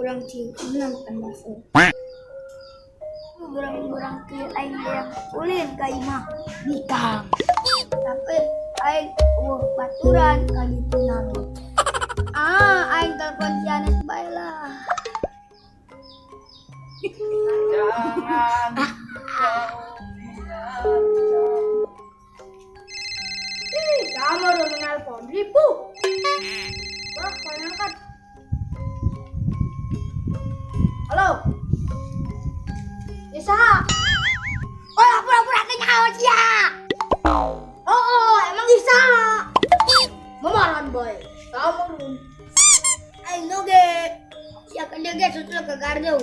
Urang cing menang kan bakso. Urang-urang kieu aing hayang ulin ka imah bikang. Tapi aing eueuh baturan ka ditu nage. Ah, aing telepon si Anes bae lah. Jangan kau biarkan. Ih, sama udah menelpon ribu. Wah, kau yang angkat. Halo. Ya saha? Oh, pura-pura teh nyaho sia. Oh, emang bisa. Mamaran boy. Sama run. Aing oge. Sia kan dia ge susul ke gardu.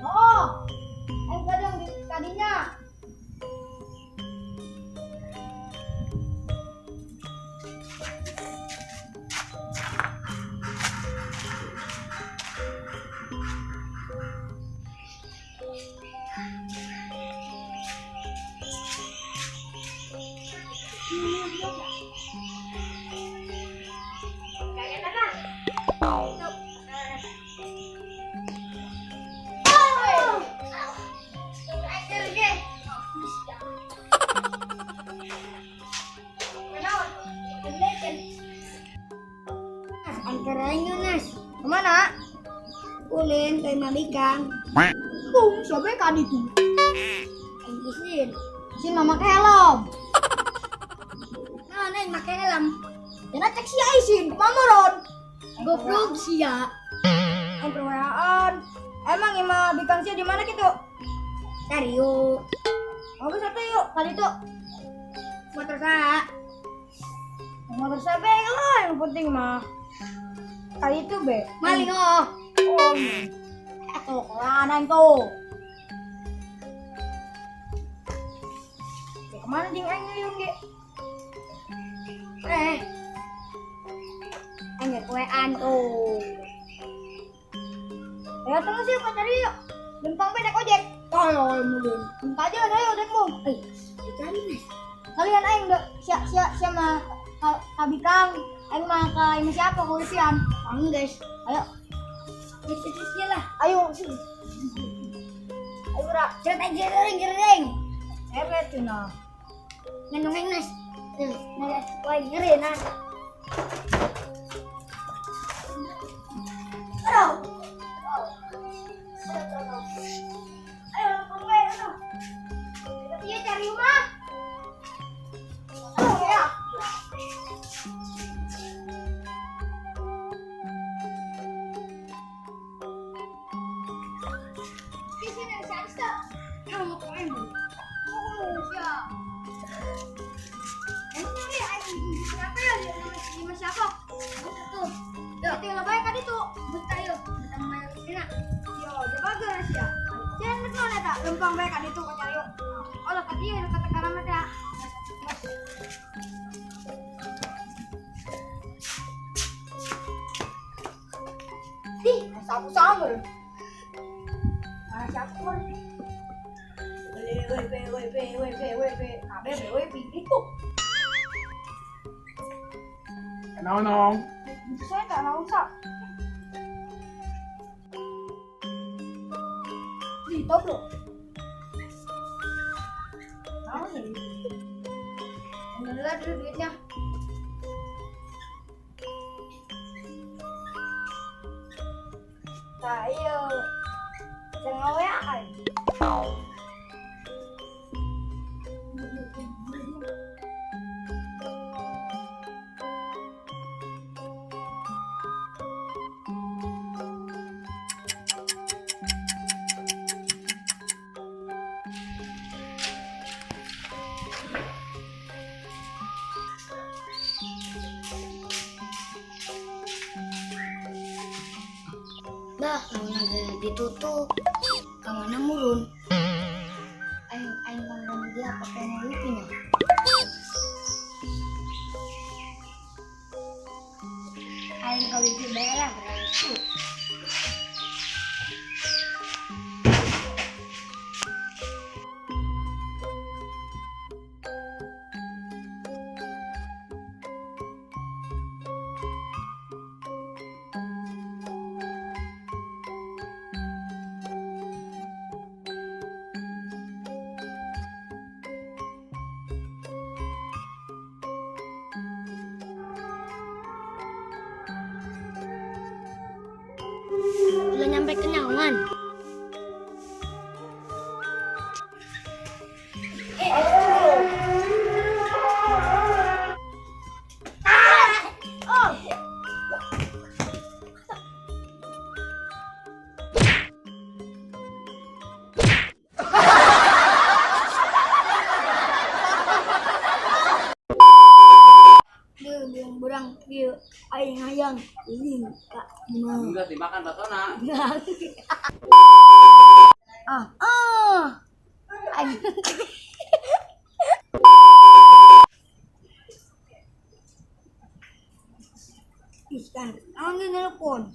Oh. Aing kadang di kadinya. Nas, kemana? Ulin ke imah bikang. Bung, siapa yang kadi tuh? Aing isin. Isin mah make helm. Nah, aing make helm. Jangan cek sia isin, kumaha moron? Goblok sia. Aing perwayaan. Emang imah bikang sia di mana gitu? Cari yuk. Oh, satu yuk, kali itu. Motor saha? Motor siapa lah yang penting mah. Kali itu be. Maling oh. Oh. Tuh, kolanan tuh. Ya, kemana ding aing yung ge? Aing kuean tuh. Ya tunggu sih cari yuk. Lempang be naik ojek. Tolol mulun. Minta aja ayo ojekmu. Dicari Mas. Kalian aing sia sia sia mah ka bikang. Aing mah ka ini siapa polisian? Ang guys. Ayo. Itu lah. Ayo sini. Ayo ora. Cerita gereng gereng. Eret cina. Ngenong Nas. Tuh, nah, wah ngeri nah. Aduh. Ayo lempang bae aduh. Iya cari rumah. Aduh ya. Lempang bae kan itu kacari yuk. Oh, dekat ieu dekat tekanan teh. Ih, sapu samur. Mana sapu? W W W W W W W A B B W P itu. Naon naon? Saya tak naon sa. Di top loh. Ambillah dulu duitnya. Nah, iyo. Jangan wean. Bah, lamun ge ditutup, ka mana murun? Aing aing panggang dia pakai wifi nya. Aing ka wifi bae lah berarti. Ulah nyampe kenyawan. Berang kieu aing hayang ulin ka imah. Enggak dimakan basona. Ah, ah. Aing. Iskan, naon ge nelpon?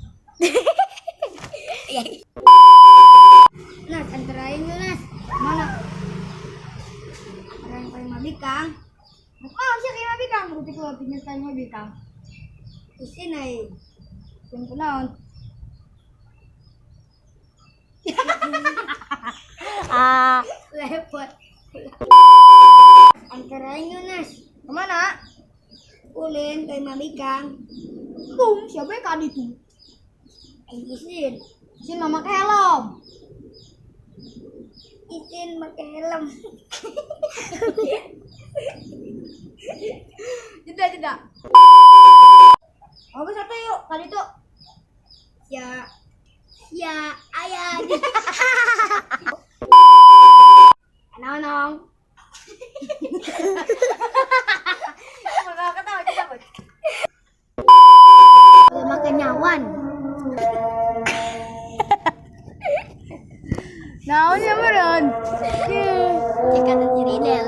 Nas, antar aing yeuh, Nas. Mana? Antar aing ka imah Bikang. Oh, siya kay Mabikang. Buti ko pinya tayo Mabikang. Isin aing. Yung kunaon. Ah, lepot. Antar aing yeuh, Nas. Kemana? Ulin ka imah Bikang. Bung, siapa yang kadi tuh? Aing isin. Isin mama ke helm. Isin make helm. Tidak, tidak. Oh, satu yuk, kali itu. Ya, ya, ayah. Nonong. Ketawa, ketawa. Makan nyawan. Naon ya meureun? Cek kata diri del.